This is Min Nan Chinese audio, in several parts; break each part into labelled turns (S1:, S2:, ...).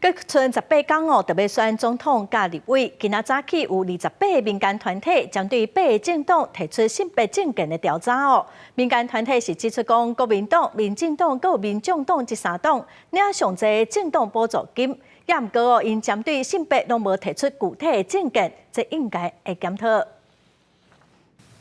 S1: 閣賰18工哦，就欲選總統佮立委。今仔早起有28個民間團體針對八个政黨提出性別政見的調查哦。民間團體是指出講，國民黨、民進黨佮民眾黨這三黨領上濟政黨補助金，也毋過哦，𪜶針對性別攏無提出具體的政見，這應該會檢討。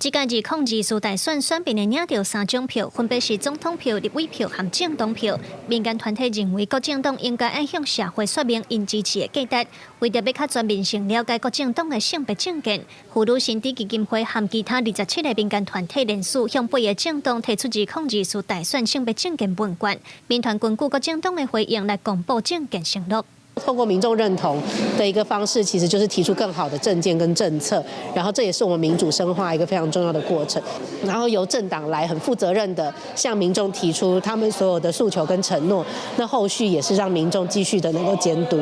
S2: 這屆2024大選選民會領著三種票，分別是總統票、立委票和政黨票。民間團體認為，各政黨應該愛向社會說明𪜶支持的價值，為著欲較全面性了解各政黨的性別政見，婦女新知基金會和其他27個民間團體聯署，向八个政黨提出2024大選性別政見問卷。民團根據各政黨的回應來公布政見承諾。
S3: 透過民眾認同的一個方式，其實就是提出更好的政見跟政策，然後這也是我們民主深化一個非常重要的過程。然後由政黨來很負責任的向民眾提出他們所有的訴求跟承諾，那後續也是讓民眾繼續的能夠監督。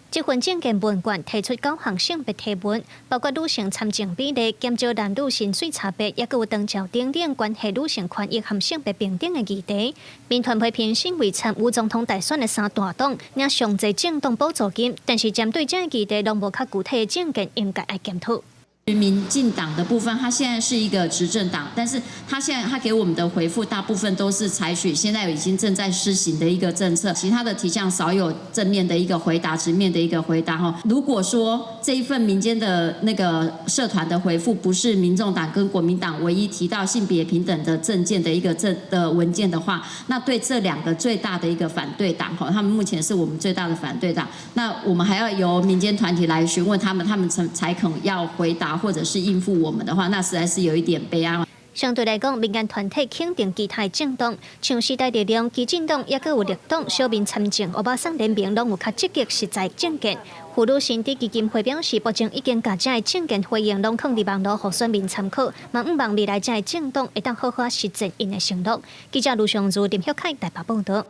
S2: 這份政見問卷提出九項性別提問，包括女性參政比例、減少男女薪水差別，抑閣有長照等等關係女性權益和性別平等的議題。民團批評身為參與總統大選的三大黨領上濟政黨補助金，但是針對這个議題攏無較具體的政見，應該愛檢討。
S4: 民進黨的部分，他現在是一個執政黨，但是他現在他給我們的回覆，大部分都是採取現在已經正在施行的一個政策，其他的題項少有正面的一個回答，直面的一個回答哈。如果說這一份民間的那個社團的回覆，不是民眾黨跟國民黨唯一提到性別平等的政見的一個政的文件的話，那對這兩個最大的一個反對黨哈，他們目前是我們最大的反對黨，那我們還要由民間團體來詢問他們，他們才肯要回答或者是應付我們的話，那實在是有一點悲哀。
S2: 相對來講，民間團體肯定其他政黨，像時代力量、基進黨，抑閣有綠黨、小民參政、歐巴桑聯盟，攏有較積極實在政見。婦女新知基金會表示，目前已經共這个政見回應攏放佇網路，予選民參考，嘛向望未來這个政黨會當好好實踐𪜶的承諾。記者盧尚如、林旭凱台北報導。